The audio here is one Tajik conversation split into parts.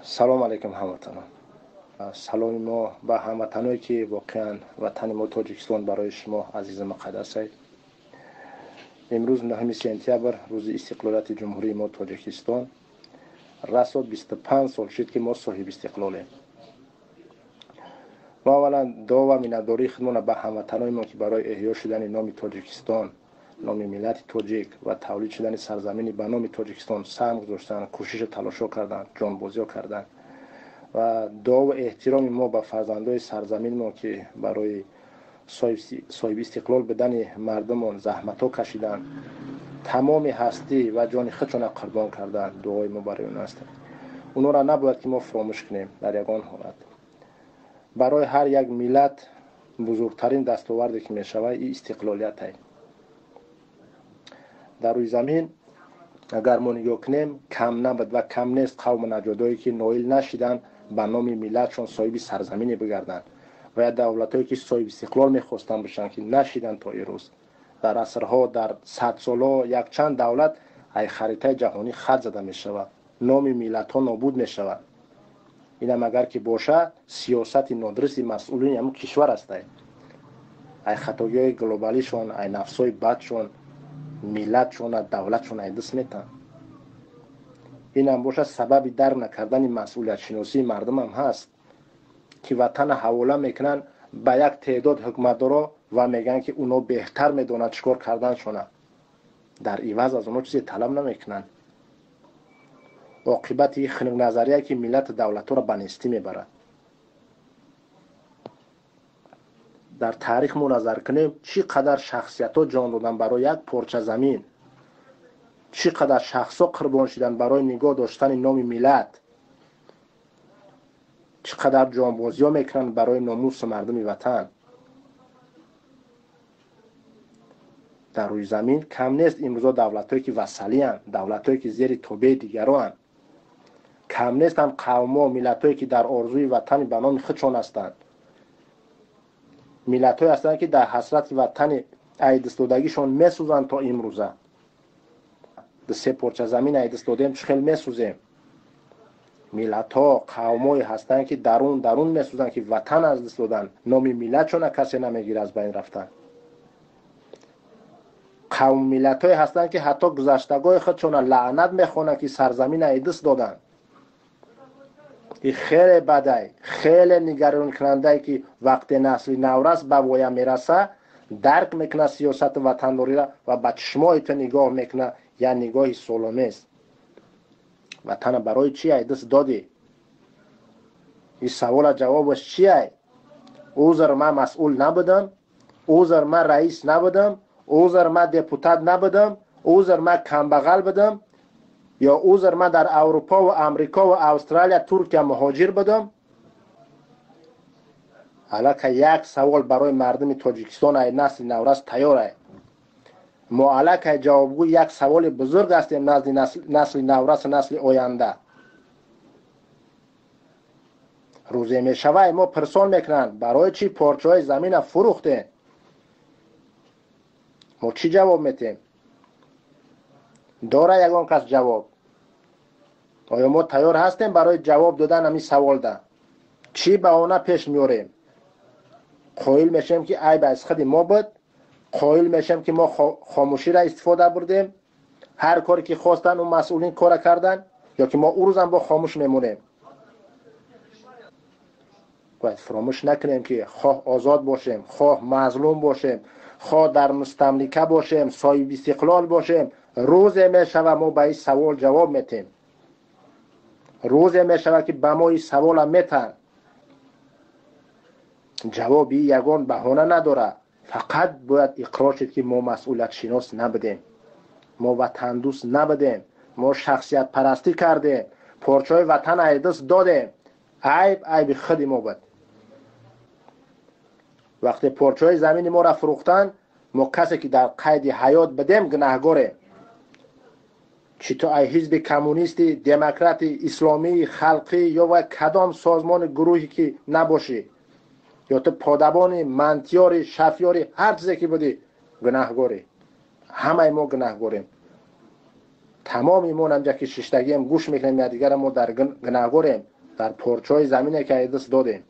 Салом алейкум, ҳамватанон. Саломи мо ба ҳамватаное, ки воқеан ватани мо Тоҷикистон барои шумо азизу муқаддас аст. Имрӯз 9 сентябр, рӯзи истиқлолияти ҷумҳурии мо Тоҷикистон. Расо 25 сол шуд, ки мо соҳиби истиқлолем. Мо аввалан дуо ва миннатдории худмонро ба ҳамватанои мо, ки барои эҳё шудани номи Тоҷикистон, номи миллати тоҷик ва тавлид шудани сарзамини ба номи Тоҷикистон саҳм гузоштанд, кӯшишу талошҳо карданд, ҷонбозиҳо карданд, ва дуову эҳтироми мо ба фарзандои сарзамини мо, ки барои соҳиби истиқлол будани мардумон заҳматҳо кашиданд, тамоми ҳастӣ ва ҷони худшонро қурбон карданд, дуои мо барои онҳо аст. Онҳоро набояд ки мо фуромӯш кунем дар ягон ҳолат. Барои ҳар як миллат бузургтарин дастоварде ки мешавад, ин истиқлолият аст. Дар рӯи замин агар мо нигоҳ кунем, кам набуд ва кам нест қавму наҷодое, ки ноил нашиданд ба номи миллатшон соҳиби сарзамине бигарданд, ва я давлатҳое, ки соҳиби истиқлол мехостанд бошанд, ки нашиданд то имрӯз. Дар асрҳо, дар садсолҳо якчанд давлат ай харитаи ҷаҳонӣ хат зада мешавад, номи миллатҳо нобуд мешавад. Инам агар ки бошад, сиёсати нодурусти масъулини ҳамун кишвар астае. Ай хатогиҳои глобалишон, ай нафсҳои бадшон миллатшона, давлатшон ай даст метаҳанд. Инам бошад, сабаби дарк накардани масъулиятшиносии мардумам ҳаст, ки ватана ҳавола мекунанд ба як теъдод ҳукуматдоро ва мегӯянд, ки онҳо беҳтар медонанд чӣ кор карданшона. Дар иваз аз онҳо чизе талаб намекунанд. Оқибати хунукназарие, ки миллату давлатҳоро ба нестӣ мебарад. Дар таърих мо назар кунем, чӣ қадар шахсиятҳо ҷон доданд барои як порча замин, чӣ қадар шахсҳо қурбон шуданд барои нигоҳ доштани номи миллат, чӣ қадар ҷонбозиҳо мекунанд барои номусу мардуми ватан. Дар рӯи замин кам нест имрӯзо давлатҳое, ки вассалиянд, давлатҳое, ки зери тобеи дигароанд. Кам нестанд қавмҳо, миллатҳое, ки дар орзуи ватани ба номи худшон ҳастанд. Миллатҳое ҳастанд, ки дар ҳасрати ватани айдистодагишон месӯзанд то имрӯза. Се порча замин айдист додем, чӣ хел месӯзем. Миллатҳо, қавмҳое ҳастанд, ки дарун дарун месӯзанд, ки ватан аз даст доданд, номи миллатшона касе намегирад аз байн рафтан. Қавм миллатҳое ҳастанд, ки ҳатто гузаштагои худшона лаънат мехонанд, ки сарзамин айдист доданд. Ин хеле бадай, хеле нигаронкунандае, ки вақте насли наврас ба воя мераса, дарк мекунад сиёсату ватандориро ва ба чишмои ту нигоҳ мекунад, як нигоҳи соломез. Ватана барои чи айдист додӣ? Ин савола ҷавобаш чи ай? Узр, ман масъул набудам, узр, ман раис набудам, узр, ман депутат набудам, узр, ман камбағал будам, ё узр, ман дар Аврупо ва Амрико ва Австралия, Туркия муҳоҷир будам? Аллакай як савол барои мардуми Тоҷикистон ай насли наврас тайёр ай. Мо аллакай ҷавобгӯи як саволи бузург ҳастем назди насли наврасу насли оянда. Рӯзе мешавай мо пирсон мекунанд, барои чӣ порчаҳои замина фурӯхтем? Мо чӣ ҷавоб метем? Дора ягон кас ҷавоб? Оё мо тайёр ҳастем барои ҷавоб додан ҳамин саволда? Чӣ баҳона пеш меорем? Қоил мешавем, ки айб аз худи мо буд, қоил мешавем, ки мо хомӯширо истифода бурдем, ҳар коре ки хостанд он масъулин кора карданд, ё ки мо ӯ рӯзам бо хомӯш мемонем? Бояд фуромӯш накунем, ки хоҳ озод бошем, хоҳ мазлум бошем, хоҳ дар мустамлика бошем, соҳиби истиқлол бошем, рӯзе мешавад мо ба ин савол ҷавоб метем. Рӯзе мешавад, ки ба мо ин саволам метаҳанд. Ҷавоби ягон баҳона надорад. Фақат бояд иқрор шуд, ки мо масъулиятшинос набудем, мо ватандӯст набудем, мо шахсиятпарастӣ кардем, порчаҳои ватан айдист додем. Айб айби худи мо буд. Вақте порчаҳои замини моро фурӯхтанд, мо касе ки дар қайди ҳаёт будем гунаҳгорем. Чӣ то ай ҳизби коммунисти, демократи, исломӣ, халқӣ ё вай кадом созмони гурӯҳе ки набошӣ, ё ту подабони, мантиёри, шафёри, ҳар чизе ки будӣ, гунаҳгорӣ. Ҳамаи мо гунаҳгорем. Тамоми мо намҷа ки шиштагием, гӯш мекунем якдигара, мо дар гунаҳгорем. Дар порчаҳои замине ки аз даст додем,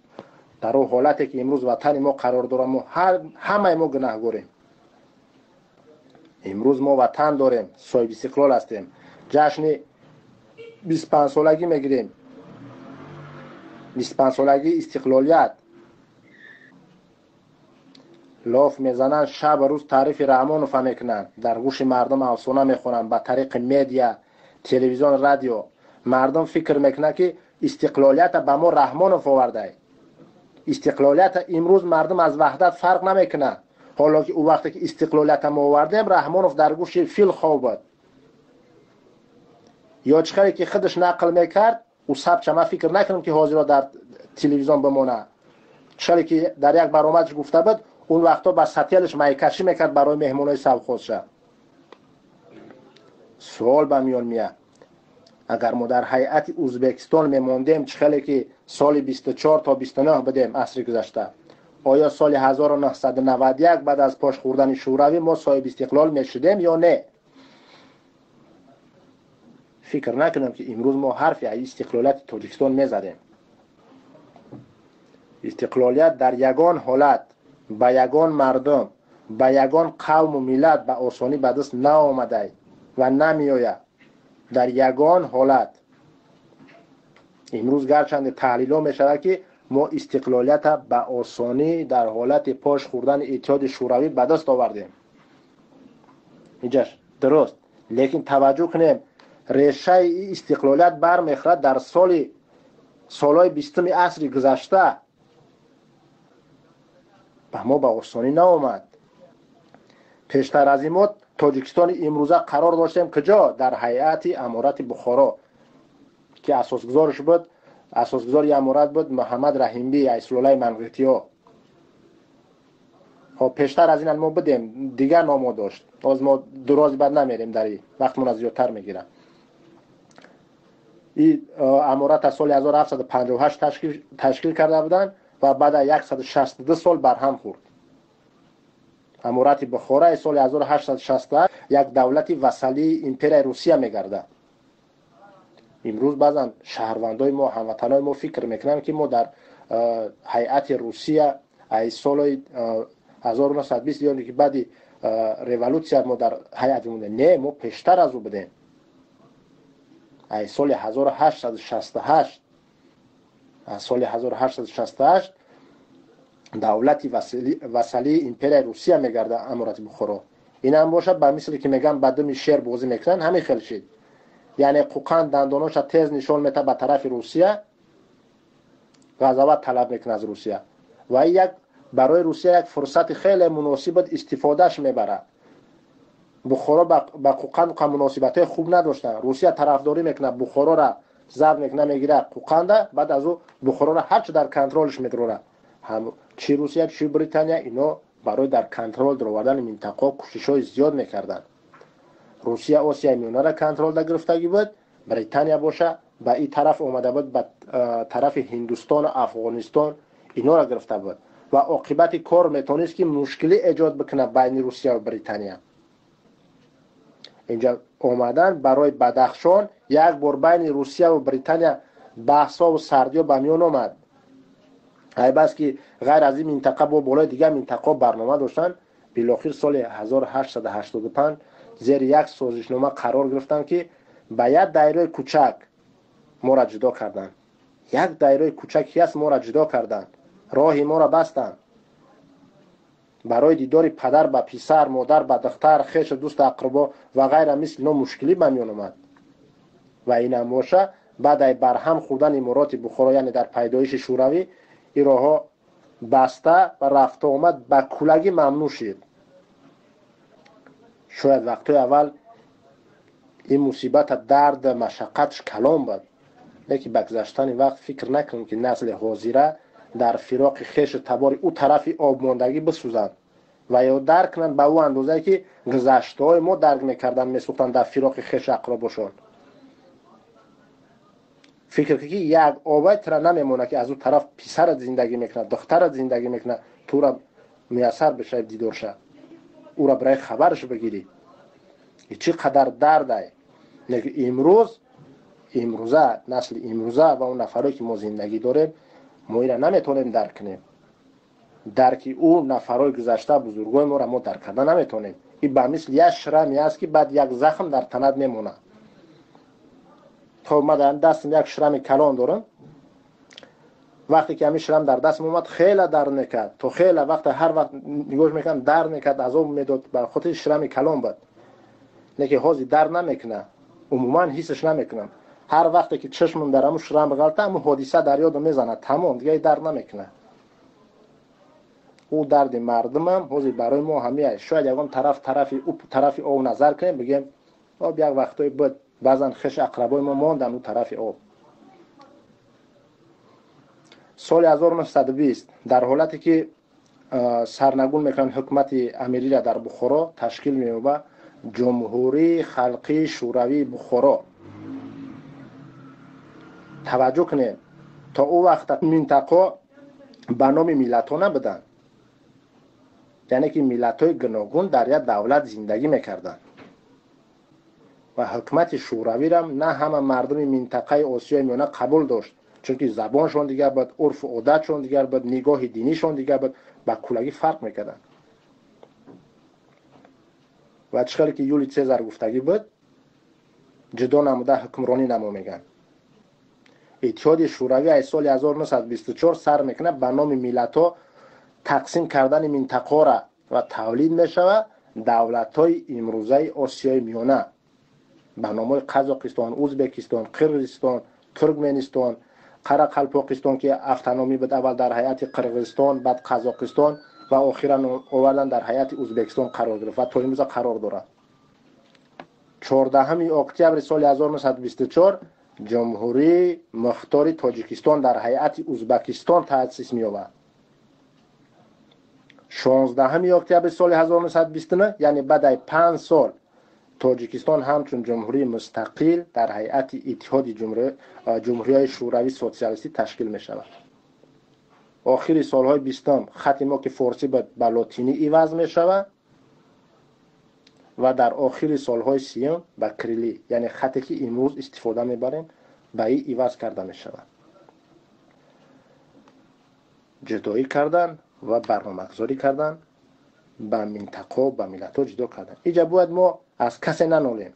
дар он ҳолате ки имрӯз ватани мо қарор дорад, мо ҳамаи мо гунаҳгорем. Имрӯз мо ватан дорем, соҳиби истиқлол ҳастем, ҷашни 25-солагӣ мегирем, 25-солагии истиқлолият. Лоф мезананд, шабу рӯз таърифи Раҳмонова мекунанд, дар гӯши мардум афсона мехонанд ба тариқи медиа, телевизион, радио. Мардум фикр мекунад, ки истиқлолията ба мо Раҳмонов овардай. Истиқлолията имрӯз мардум аз ваҳдат фарқ намекунад. Ҳоло ки ӯ вақте ки истиқлолията мо овардем, Раҳмонов дар гӯши фил хоб буд. Ё чӣ хеле ки худаш нақл мекард, ӯ сабча ман фикр накунам, ки ҳозиро дар телевизион бимонад. Чӣ хеле ки дар як баромадаш гуфта буд, он вақто ба сателш майкашӣ мекард барои меҳмонои совхозша. Суол ба миён меяд: агар мо дар ҳайати Ӯзбекистон мемондем, чӣ хеле ки соли 24 то 29 будем асри гузашта, оё соли 1991 баъд аз пош хӯрдани Шӯравӣ мо соҳиби истиқлол мешудем ё не? Фикр накунам, ки имрӯз мо ҳарфи аз истиқлолияти Тоҷикистон мезадем. Истиқлолият дар ягон ҳолат ба ягон мардум, ба ягон қавму миллат ба осонӣ ба даст наомадай ва намеояд дар ягон ҳолат. Имрӯз гарчанде таҳлилҳо мешавад, ки мо истиқлолията ба осонӣ дар ҳолати пош хӯрдани Иттиҳоди Шӯравӣ ба даст овардем, инҷаш дуруст, лекин таваҷҷӯҳ кунем, решаи истиқлолият бармехӯрад дар солҳои 20-уми асри гузашта. Ба мо ба осонӣ наомад. Пештар аз ин мо Тоҷикистони имрӯза қарор доштем куҷо? Дар ҳайати Аморати Бухоро, ки асосгузорш буд, асосгузори аморат буд Муҳаммад Раҳимбӣ аз сулолаи манғитиё. Хоб, пештар аз ин мо будем, дигар номо дошт. Ҳоз мо дурози бад намерем, дар вақтмона зиёдтар мегирам. И аморат аз соли 1758 ташкил карда буданд ва баъд аз 162 сол барҳам хӯрд. Аморати Бухораи соли 1868 як давлати вассалии империяи Русия мегардад. Имрӯз баъзан шаҳрвандои мо, ҳамватанои мо фикр мекунанд, ки мо дар ҳайати Русия аз соли 1920 ё ки баъди революсия мо дар ҳайат мондем. Не, мо пештар аз ӯ будем, аз соли 1868. Аз соли 1868 давлати вассалии империяи Русия мегардад Аморати Бухоро. Инам бошад, ба мисли ки мегӯянд, ба думи шер бозӣ мекунанд, ҳамин хел шид. Яъне Қуқанд дандоноша тез нишон метавад ба тарафи Русия, ғазават талаб мекунад аз Русия ва як барои Русия як фурсати хеле муносиб буд, истифодааш мебарад. Бухоро ба Қуқанд муносибатҳои хуб надоштанд. Русия тарафдорӣ мекунад, Бухорора забт мекунад, мегирад Қуқанда, баъд аз ӯ Бухорора ҳарчи дар контролш медорад. Ҳам чи Русия, чи Британия, ино барои дар контрол даровардани минтақаҳо кӯшишҳои зиёд мекарданд. Русия Осиёи Миёнаро контролда гирифтагӣ буд, Британия боша ба ин тараф омада буд, ба тарафи Ҳиндустону Афғонистон инора гирифта буд ва оқибати кор метавонист, ки мушкилӣ эҷод бикунад байни Русия ва Британия. Инҷа омадан барои Бадахшон як бор байни Русия ва Британия баҳсҳову сардиҳо ба миён омад. Айб аст, ки ғайр аз ин минтақа бо болои дигар минтақаҳо барнома доштанд. Билохир соли 1885 зери як созишнома қарор гирифтанд, ки ба як дайраи кӯчак моро ҷудо карданд. Як дайраи кӯчаки аст, моро ҷудо карданд, роҳи моро бастанд. Барои дидори падар ба писар, модар ба духтар, хешу дӯсту ақрабо ва ғайра мисли ино мушкилӣ ба миён омад. Ва инам боша, баъд ай барҳам хӯрдани Имороти Бухоро, яъне дар пайдоиши Шӯравӣ, ин роҳҳо баста ва рафту омад ба куллагӣ мамнӯъ шид. Шояд вақтҳои аввал ин мусибата, дард, машаққатш калон буд, лекин ба гузаштани вақт фикр накунем, ки насли ҳозира дар фироқи хешу табори ӯ тарафи обмондагӣ бисӯзанд ва ё дарк кунанд ба ӯ андозае, ки гузаштаҳои мо дарк мекарданд, месӯхтанд дар фироқи хешу ақробошон. Фикр ки як обай тира намемонад, ки аз ӯ тараф писарат зиндагӣ мекунад, духтарат зиндагӣ мекунад, тура муяссар бишавӣ дидорша, ӯра барои хабараш бигирӣ. Чӣ қадар дардай! Лекин имрӯз Имрӯза, насли имрӯза ва он нафарое ки мо зиндагӣ дорем, мо ира наметавонем дарк кунем. Дарки ӯ нафарҳои гузашта, бузургои моро мо дарк карда наметавонем. И ба мисли як шраме аст, ки баъд як захм дар танат мемонад. Хоб, ман дар дастам як шрами калон дорам. Вақте ки ҳамин шрам дар дастам омад, хеле дард мекард. То хеле вақт, ҳар вақт нигоҳ мекардам, дард мекард, азоб медод, ба хотири шрами калон буд. Лекин ҳозир дард намекунад, умуман ҳисаш намекунам. Ҳар вақте ки чашмам дар ҳамун шрам ғалта, ҳамун ҳодиса дар ёдам мезанад, тамом, дига дард намекунад. Ӯ дарди мардумам ҳозир барои мо ҳамия. Шояд ягон тараф, тарафи ӯ, тарафи об назар кунем, бигем об як вақтое буд, баъзан хеш ақрабои мо монданд ӯ тарафи об. Соли 1920 дар ҳолате ки сарнагун мекунанд ҳукумати амириро дар Бухоро, ташкил меёбад Ҷумҳурии Халқии Шӯравии Бухоро. Таваҷҷӯҳ кунед, то ӯ вақта минтақо ба номи миллатҳо набуданд, яъне ки миллатҳои гуногун дар як давлат зиндагӣ мекарданд ва ҳукумати шӯравиро на ҳама мардуми минтақаи Осиёи Миёна қабул дошт, чунки забоншон дигар буд, урфу одатшон дигар буд, нигоҳи динишон дигар буд, ба куллагӣ фарқ мекарданд. Ва чӣ хеле ки Юлий Цезар гуфтагӣ буд, ҷудо намуда ҳукмронӣ намо мегӯянд. Иттиҳоди Шӯравӣ аз соли 1924 сар мекунад ба номи миллатҳо тақсим кардани минтақаҳоро ва тавлид мешавад давлатҳои имрӯзаи Осиёи Миёна ба номҳои Қазоқистон, Ӯзбекистон, Қирғизистон, Туркменистон, Қарақалпоқистон, ки автономӣ буд аввал дар ҳайати Қирғизистон, баъд Қазоқистон ва охиран овардан дар ҳайати Ӯзбекистон қарор гирифт ва то имрӯза қарор дорад. 14 октябри соли 1924 Ҷумҳурии Мухтори Тоҷикистон дар ҳайати Ӯзбекистон таъсис меёбад. 16 октябри соли 1929, яъне баъд аз 5 сол, Тоҷикистон ҳамчун ҷумҳурии мустақил дар ҳайати Иттиҳоди Ҷумҳуриҳои Шӯравии Социалистӣ ташкил мешавад. Охири солҳои 20 хати мо, ки форсӣ буд, ба лотинӣ иваз мешавад ва дар охири солҳои 30 ба кириллӣ, яъне хате ки имрӯз истифода мебарем, ба ин иваз карда мешавад. Ҷудоӣ кардан ва барномагузорӣ кардан, ба минтақаҳо, ба миллатҳо ҷудо кардан. Инҷа бояд мо аз касе нанолем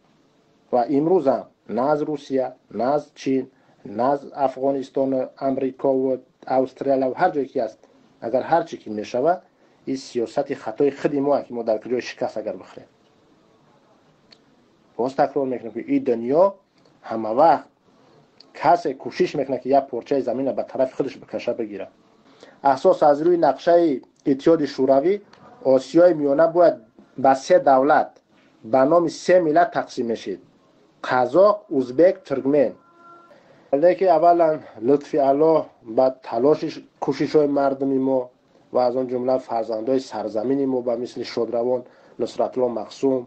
ва имрӯзам на аз Русия, на аз Чин, на аз Афғонистону Амрикову Австралия ва ҳар ҷое ки аст, агар ҳар чӣ ки мешавад, ин сиёсати хатои худи мо, ки мо дар куҷои шикаст агар бихӯрем. Боз такрор мекунем, ки ин дунё ҳама вақт касе кӯшиш мекунад, ки як порчаи заминро ба тарафи худаш бикаша, бигирад. Асос аз рӯи нақшаи Иттиҳоди Шӯравӣ Осиёи Миёна бояд ба се давлат ба номи се миллат тақсим мешид: қазоқ, узбек, туркмен. Лекин аввалан лутфи Аллоҳ ба талоши кӯшишҳои мардуми мо ва аз он ҷумла фарзандои сарзамини мо ба мисли шодравон Нусратулло Мақсум,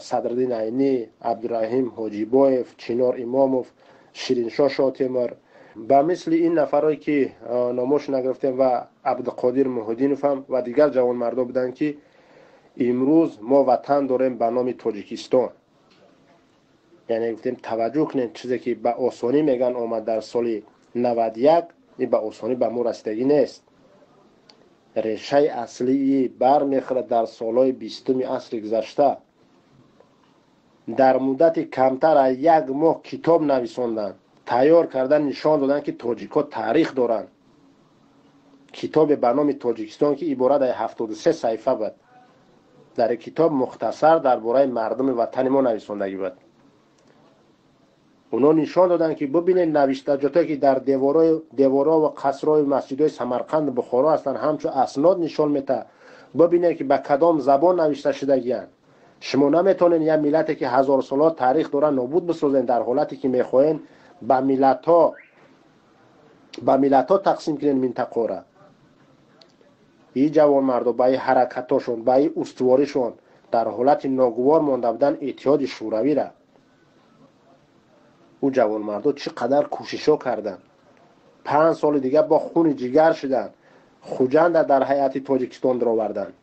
Садриддин Айнӣ, Абдураҳим Ҳоҷибоев, Чинор Имомов, Шириншоҳ Шотемур, ба мисли ин нафарое ки номошон нагирифтем ва Абдуқодир Муҳиддинов ҳам ва дигар ҷавонмардо буданд, ки имрӯз мо ватан дорем ба номи Тоҷикистон. Яъне гуфтем, таваҷҷӯҳ кунем, чизе ки ба осонӣ мегӯянд омад дар соли 91, ин ба осонӣ ба мо расидагӣ нест. Решаи аслии бармехӯрад дар солҳои 20-уми асри гузашта. Дар муддати камтар аз як моҳ китоб нависонданд, тайёр кардан, нишон доданд, ки тоҷикҳо таърих доранд. Китобе ба номи Тоҷикистон, ки иборат аз 73 саҳифа буд. Дар китоб мухтасар дар бораи мардуми ватани мо нависондагӣ буд. Онҳо нишон доданд, ки бибинед, навиштаҷотое ки дар деворҳо ва қасрҳои масҷидҳои Самарқанду Бухоро ҳастанд, ҳамчун аснод нишон метаҳад. Бибинед, ки ба кадом забон навишта шудагианд. Шумо наметавонед як миллате ки ҳазорсолаҳо таърих дорад нобуд бисозед, дар ҳолате ки мехоҳед ба миллатҳо тақсим кунед минтақаро. Ин ҷавонмардо ба ин ҳаракатҳошон, ба ин устуворишон дар ҳолати ногувор монда буданд Иттиҳоди Шӯравиро. Ӯ ҷавонмардо чӣ қадар кӯшишҳо карданд. 5 соли дигар бо хуни ҷигар шуданд, Хуҷанда дар ҳайати Тоҷикистон дароварданд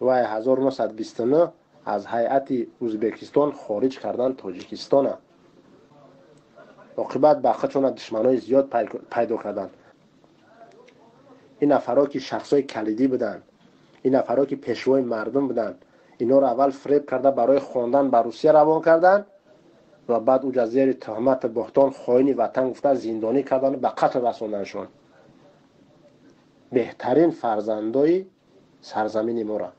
ва 1929 аз ҳайати Ӯзбекистон хориҷ карданд Тоҷикистона. Оқибат ба худшона душманои зиёд пайдо карданд. Ин нафарҳо ки шахсҳои калидӣ буданд, ин нафарҳо ки пешвои мардум буданд, инҳоро аввал фиреб карда барои хондан ба Русия равон карданд ва баъд уҷа зери туҳмати буҳтон хоини ватан гуфта зиндонӣ карданду ба қатл расонданшон. Беҳтарин фарзандои сарзамини моро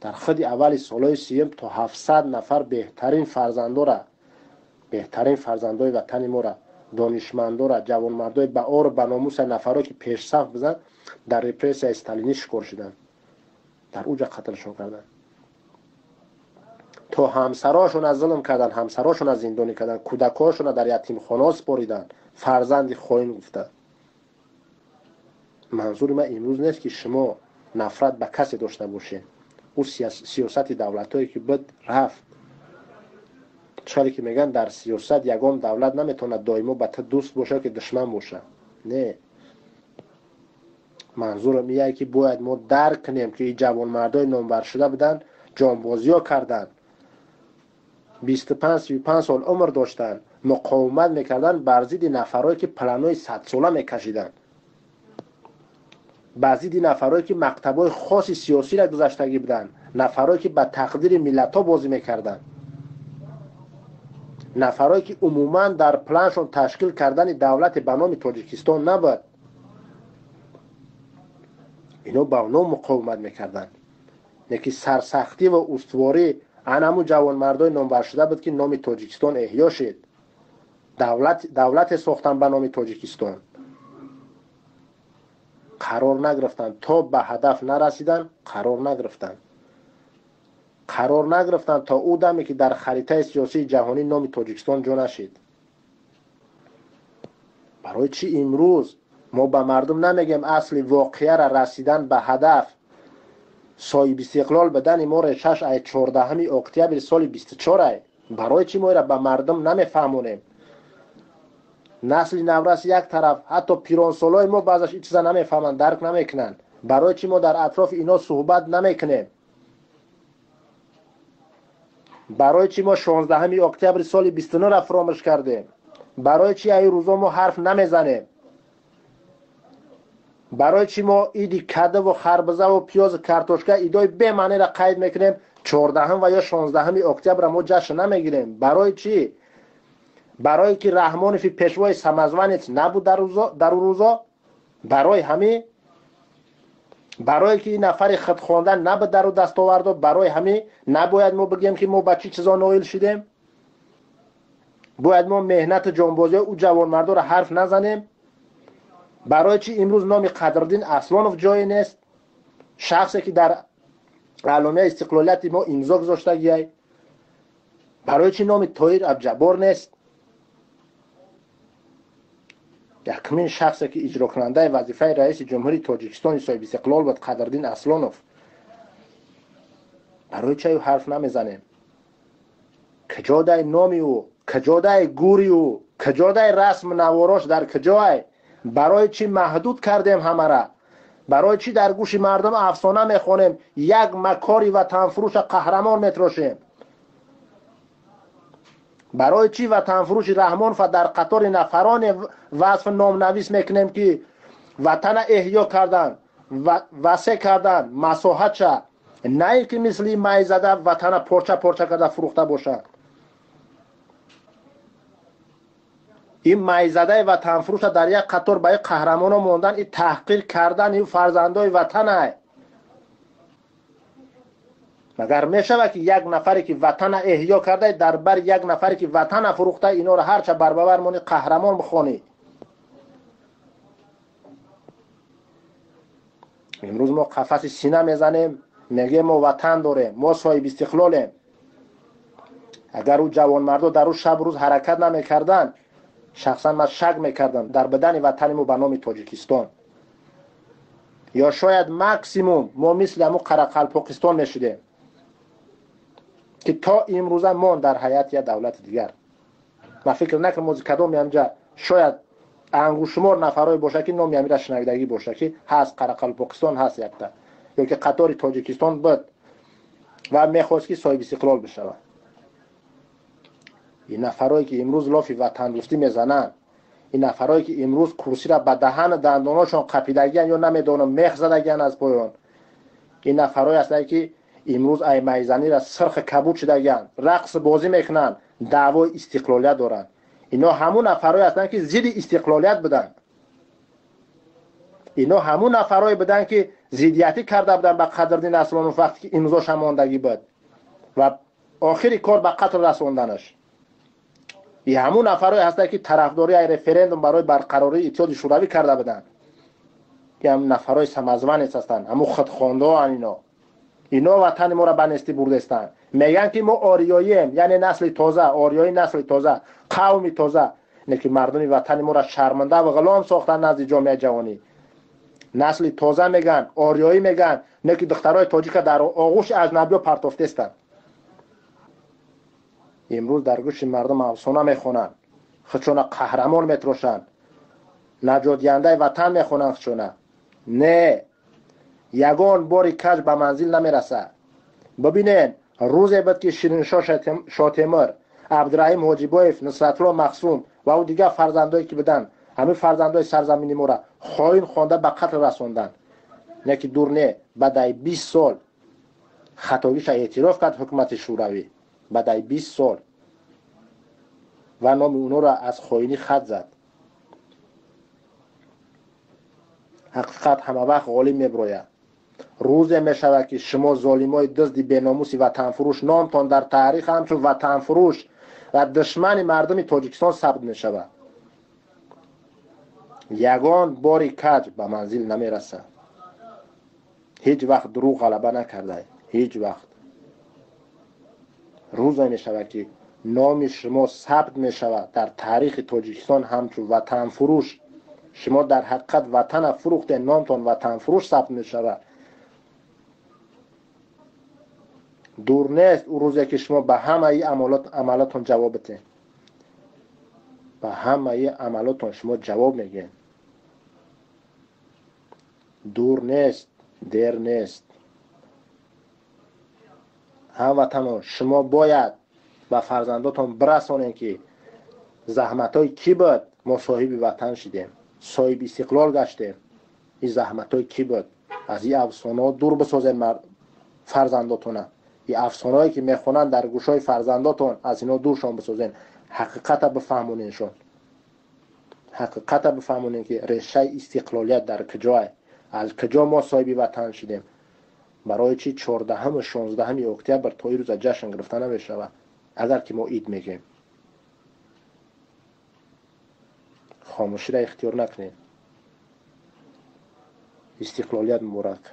дар худи аввали солҳои сиюм то 700 нафар беҳтарин фарзандора, беҳтарин фарзандои ватани моро, донишмандора, ҷавонмардои ба ору ба номуса нафарое ки пешсаф бизанд, дар репрессияи сталинӣ шикор шуданд, дар уҷа қатлшон карданд. То ҳамсарошона зулм карданд, ҳамсарошона зиндонӣ карданд, кӯдакҳошона дар ятимхонаҳо супориданд, фарзанди хоин гуфта. Манзури ман имрӯз нест ки шумо нафрат ба касе дошта бошед. Ӯ сиёсати давлатҳое ки буд рафт. Чаре ки мегӯянд, дар сиёсат ягон давлат наметавонад доимо ба ту дӯст бошад ки душман бошад. Не, манзурам ие ки бояд мо дарк кунем ки ин ҷавонмардои номбаршуда буданд, ҷонбозиҳо карданд, 25-35 сол умр доштанд, муқовимат мекарданд бар зидди нафарое ки планҳои садсола мекашиданд, бар зидди нафарое ки мактабҳои хоси сиёсиро гузаштагӣ буданд, нафарое ки ба тақдири миллатҳо бозӣ мекарданд, нафарое ки умуман дар планшон ташкил кардани давлате ба номи Тоҷикистон набуд. Ино ба оно муқовимат мекарданд. Леки сарсахтӣ ва устуворӣ анаму ҷавонмардои номбаршуда буд ки номи Тоҷикистон эҳё шид. Давлате сохтанд ба номи Тоҷикистон. Қарор нагирифтанд, то ба ҳадаф нарасиданд, қарор нагирифтанд. Қарор нагирифтанд то ӯ даме ки дар харитаи сиёсии ҷаҳонӣ номи Тоҷикистон ҷо нашид. Барои чӣ имрӯз мо ба мардум намегем асли воқеаро расидан ба ҳадаф, соҳибистиқлол будани мо решаш ай 14 октябри соли 24 ай? Барои чӣ мо инро ба мардум намефаҳмонем? Насли наврас як тараф, ҳатто пиронсолои мо баъзаш ин чиза намефаҳманд, дарк намекунанд. Барои чӣ мо дар атрофи ино суҳбат намекунем? Барои чӣ мо 16 октябри соли 29-ро фуромӯш кардем? Барои чӣ ай рӯзо мо ҳарф намезанем? Барои чӣ мо иди кадаву харбизаву пиёзу картошка идои бемаънеро қайд мекунем, 14 ва ё 16 октябрро мо ҷашн намегирем? Барои чӣ? Барое ки Раҳмонови пешвои самозванец набуд дар ӯ рӯзо? Барои ҳамин? Барое ки ин нафари худхонда набуд дар ӯ дастовардо? Барои ҳамин набояд мо бигӯем ки мо ба чӣ чизо ноил шидем? Бояд мо меҳнату ҷонбозиҳои ӯ ҷавонмардоро ҳарф назанем? Барои чӣ имрӯз номи Қадриддин Аслонов ҷое нест? Шахсе ки дар эъломияи истиқлолияти мо имзо гузоштагиай. Барои чӣ номи Тоҳир Абҷаббор нест? Якумин шахсе ки иҷрокунандаи вазифаи раиси ҷумҳурии Тоҷикистони соҳибистиқлол буд, Қадриддин Аслонов. Барои чӣ ҳарф намезанем? Куҷодай номи ӯ? Куҷодай гури ӯ? Куҷодай расму наворош дар куҷоай? Барои чӣ маҳдуд кардем ҳамара? Барои чӣ дар гӯши мардум афсона мехонем, як макори ватанфурӯша қаҳрамон метрошем? Барои чӣ ватанфурӯши Раҳмонова дар қатори нафароне васф номнавис мекунем ки ватана эҳё карданд, васеъ карданд масоҳатша, на ин ки мисли майзада ватана порча порча карда фурӯхта бошанд. Ин майзадаи ватанфурӯша дар як қатор ба ин қаҳрамоно мондан, ин таҳқир кардан ин фарзандои ватанай. Магар мешавад ки як нафаре ки ватана эҳё карда дар бар як нафаре ки ватана фурӯхта инора ҳарча барбабар монӣ қаҳрамон бихонӣ? Имрӯз мо қафаси сина мезанем, мегӯем мо ватан дорем, мо соҳибистиқлолем. Агар ӯ ҷавонмардо дар ӯ шабу рӯз ҳаракат намекарданд, шахсан ман шак мекардам дар бадани ватани мо ба номи Тоҷикистон. Ё шояд максимум мо мисли ҳамун Қарақалпоқистон мешудем ки то имрӯза мон дар ҳайати як давлати дигар. Ман фикр накунам ози кадоми ҳамҷа шояд ангушшумор нафарое бошад ки номи ҳамира шунавидагӣ бошад ки ҳаст Қарақалпоқистон ҳаст якта, ё ки қатори Тоҷикистон буд ва мехост ки соҳибистиқлол бишавад. Ин нафарое ки имрӯз лофи ватандӯстӣ мезананд, ин нафарое ки имрӯз курсиро ба даҳану дандоношон қапидагиян ё намедонам мех задагиян аз поён, ин нафарое ҳастанд ки имрӯз ай майзанира сирхи кабуд шудагиян, рақс бозӣ мекунанд, даъвои истиқлолият доранд. Ино ҳамун нафарое ҳастанд ки зидди истиқлолият буданд. Ино ҳамун нафарое буданд ки зиддиятӣ карда буданд ба Қадриддин Аслонов вақте ки имзоша мондагӣ буд ва охири кор ба қатл расонданаш. И ҳамун нафарое ҳастанд ки тарафдории ай референдум барои барқарории Иттиҳоди Шӯравӣ карда буданд. Ки ҳам нафарои самозванец ҳастанд, ҳамун худхондаоанд ино. Ино ватани моро ба нестӣ бурдестанд. Мегӯянд ки мо ориёием, яъне насли тоза, ориёи насли тоза, қавми тоза. Не ки мардуми ватани моро шарманда ва ғулом сохтанд назди ҷомеаи ҷаҳонӣ. Насли тоза мегӯянд, ориёӣ мегӯянд, не ки духтарои тоҷика дар оғӯши аҷнабиё партофтестанд. Имрӯз дар гӯши мардум афсона мехонанд, худшона қаҳрамон метрошанд, наҷотдиҳандаи ватан мехонанд худшона. Не, ягон бори каҷ ба манзил намерасад. Бибинед, рӯзе буд ки Шириншоҳ Шотемир, Абдураҳим Ҳоҷибоев, Нусратулло Махсум ва ӯ дигар фарзандое ки буданд, ҳамин фарзандои сарзамини моро хоин хонда ба қатл расонданд. Не ки дур не, баъдаи 20 сол хатогиша эътироф кард ҳукумати Шӯравӣ. Баъдаи 20 сол ва номи онҳоро аз хоинӣ хат зад. Ҳақиқат ҳама вақт ғолиб меброяд. Рӯзе мешавад ки шумо золимои дузди беномуси ватанфурӯш номтон дар таърих ҳамчун ватанфурӯш ва душмани мардуми Тоҷикистон сабт мешавад. Ягон бори каҷ ба манзил намерасад. Ҳеҷ вақт дурӯғ ғалаба накарда, ҳеҷ вақт. Рӯзе мешавад ки номи шумо сабт мешавад дар таърихи Тоҷикистон ҳамчун ватанфурӯш. Шумо дар ҳақиқат ватана фурӯхтед, номтон ватанфурӯш сабт мешавад. Дур нест ӯ рӯзе ки шумо ба ҳамаи амалотон ҷавоб бидиҳед. Ба ҳамаи амалотон шумо ҷавоб мегӯед. Дур нест, дер нест. Ҳамватанон, шумо бояд ба фарзандотон бирасонед ки заҳматҳои кӣ буд мо соҳиби ватан шидем, соҳиби истиқлол гаштем. Ин заҳматҳои кӣ буд? Аз ин афсонаҳо дур бисозед фарзандотона. Ин афсонаҳое ки мехонанд дар гӯшҳои фарзандотон, аз инҳо дуршон бисозед. Ҳақиқата бифаҳмонедшон. Ҳақиқата бифаҳмонед ки решаи истиқлолият дар куҷое, аз куҷо мо соҳиби ватан шидем. Барои чӣ 14-ум 16-уми октябр то ирӯза ҷашн гирифта намешавад, агар ки мо ид мегӯем? Хомӯширо ихтиёр накунед. Истиқлолият муборак.